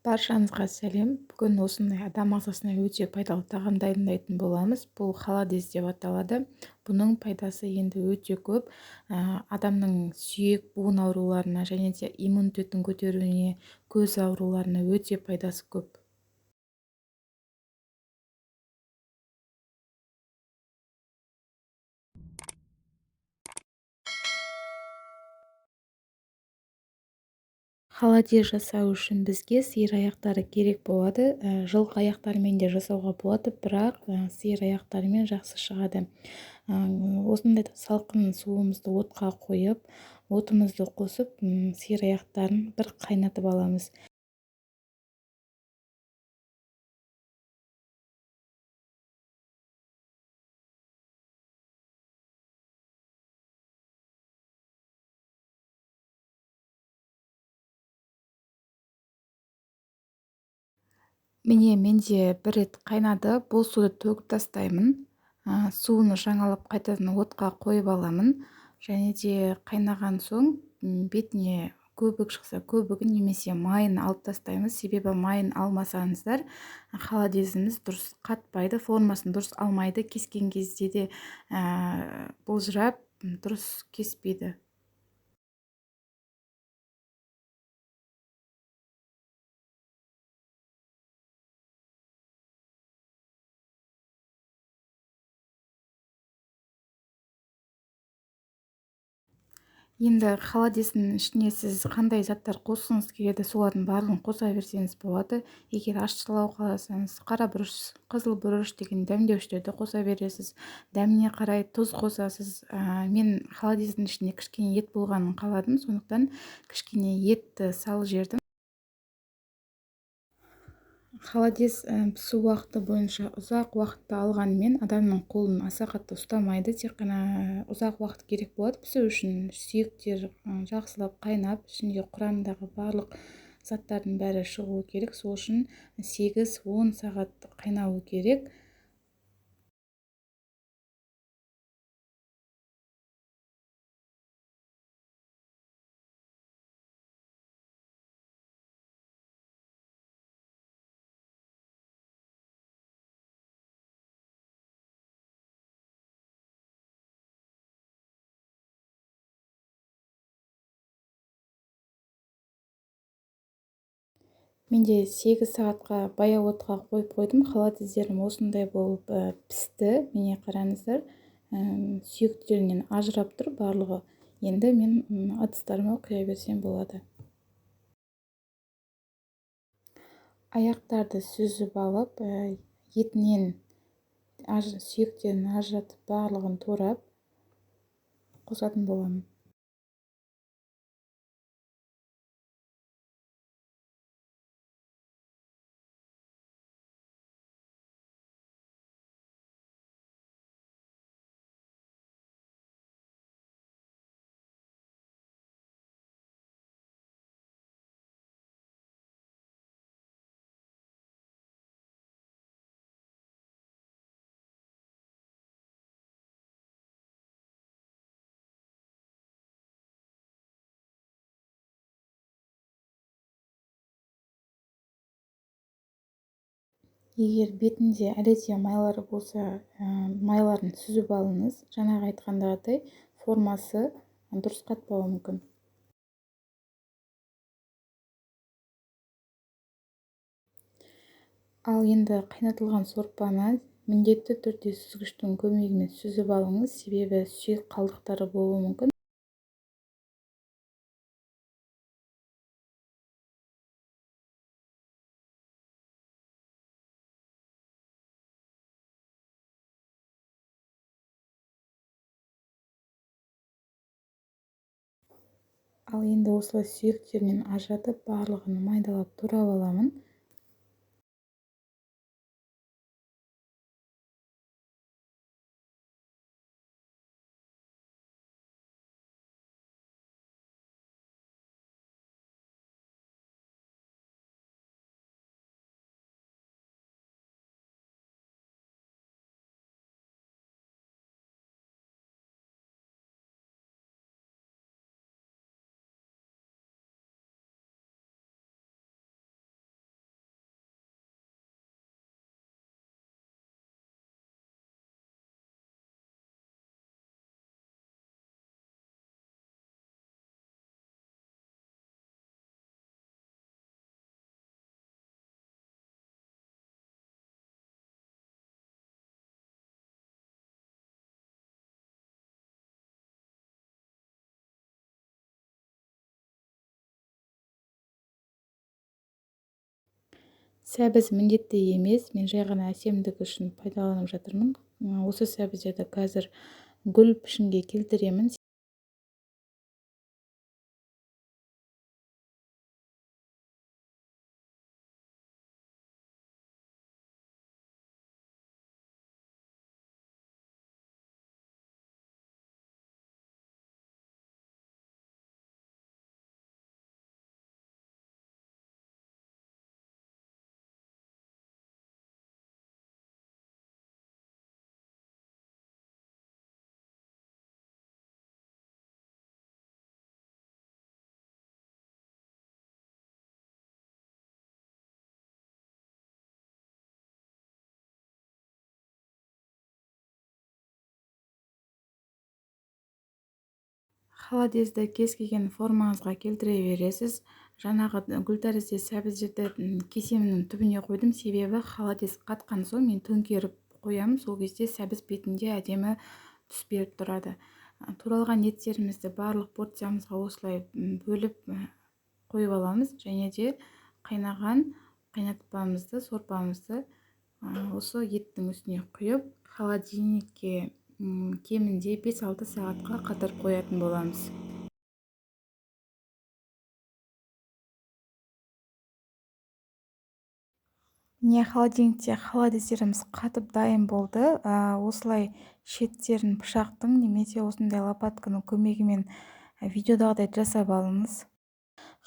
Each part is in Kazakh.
Баршаңызға сәлем! Бүгін осындай адам ағзасына өте пайдалы тағам дайындайтын боламыз. Бұл холодец деп аталады. Бұның пайдасы енді өте көп. Адамның сүйек, буын ауруларына және де иммунитеттің көтеруіне, көз ауруларына өте пайдасы көп. Холодец жасау үшін бізге сиыр аяқтары керек болады. Жылқы аяқтарымен де жасауға болады, бірақ сиыр аяқтарымен жақсы шығады. Осындай салқын суымызды отқа қойып, отымызды қосып, сиыр аяқтарын бір қайнатып аламыз. Міне, менде бір рет қайнады. Бұл суды төгіп тастаймын. Суын жаңалап қайтадан отқа қойып аламын. Және де қайнаған соң бетіне көбік шықса, көбігін немесе майын алып тастаймыз. Себебі майын алмасаңыздар, холодезіміз дұрыс қатпайды, формасын дұрыс алмайды. Кескен кезде де былжырап, дұрыс кеспейді. Енді холодецтің ішіне сіз қандай заттар қосқыңыз келеді, солардың барлығын қоса берсеңіз болады. Егер ащылау қаласаңыз, қара бұрыш, қызыл бұрыш деген дәмдеуіштерді қоса бересіз. Дәміне қарай тұз қосасыз. Мен холодецтің ішіне кішкене ет болғанын қаладым, сондықтан кішкене етті салып жібердім. Холодец пісу уақыты бойынша ұзақ уақытты алғанымен адамның қолын аса қатты ұстамайды, тек қана ұзақ уақыт керек болады пісу үшін. Сүйектер жақсылап қайнап, ішінде құрамындағы барлық заттардың бәрі шығуы керек. Сол үшін 8-10 сағат қайнауы керек. Менде 8 сағатқа баяу отқа қойып қойдым. Холодецтерім осындай болып пісті. Міне қараңыздар, сүйектерінен ажырап тұр барлығы. Енді мен ыдыстарыма құя берсем болады. Аяқтарды сүзіп алып, етінен сүйектерін ажыратып, барлығын турап қосатын боламын. Егер бетінде әлі де майлары болса, майларын сүзіп алыңыз. Жаңағы айтқандағыдай формасы дұрыс қатпауы мүмкін. Ал енді қайнатылған сорпаны міндетті түрде сүзгіштің көмегімен сүзіп алыңыз, себебі сүйек қалдықтары болуы мүмкін. Ал енді осылай сүйектерінен ажыратып, барлығын майдалап турап аламын. Сәбіз міндетті емес, мен жай ғана әсемдік үшін пайдаланып жатырмын. Осы сәбіздерді қазір гүл пішінге келтіремін. Холодезді кез келген формаңызға келтіре бересіз. Жаңағы гүл тәрізді сәбіздерді кесемнің түбіне қойдым, себебі холодез қатқан соң мен төңкеріп қоямын, сол кезде сәбіз бетінде әдемі түс беріп тұрады. Туралған еттерімізді барлық порциямызға осылай бөліп қойып аламыз. Және де қайнаған қайнатпамызды, сорпамызды осы еттің үстіне құйып, холодильникке кемінде 5-6 сағатқа қатырып қоятын боламыз. Міне, холодильникте холодездеріміз қатып дайын болды. Осылай шеттерін пышақтың немесе осындай лопатканың көмегімен видеодағыдай жасап алыңыз.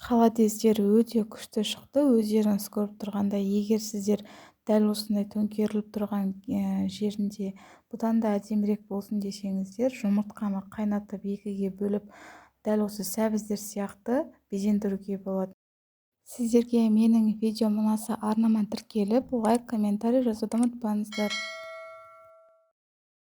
Холодездер өте күшті шықты, өздеріңіз көріп тұрғандай. Егер сіздер дәл осындай төңкеріліп тұрған жерінде бұдан да әдемірек болсын десеңіздер, жұмыртқаны қайнатып екіге бөліп, дәл осы сәбіздер сияқты безендіруге болады. Сіздерге менің видеом ұнаса, арнама тіркеліп, лайк, комментарий жазуды ұмытпаңыздар.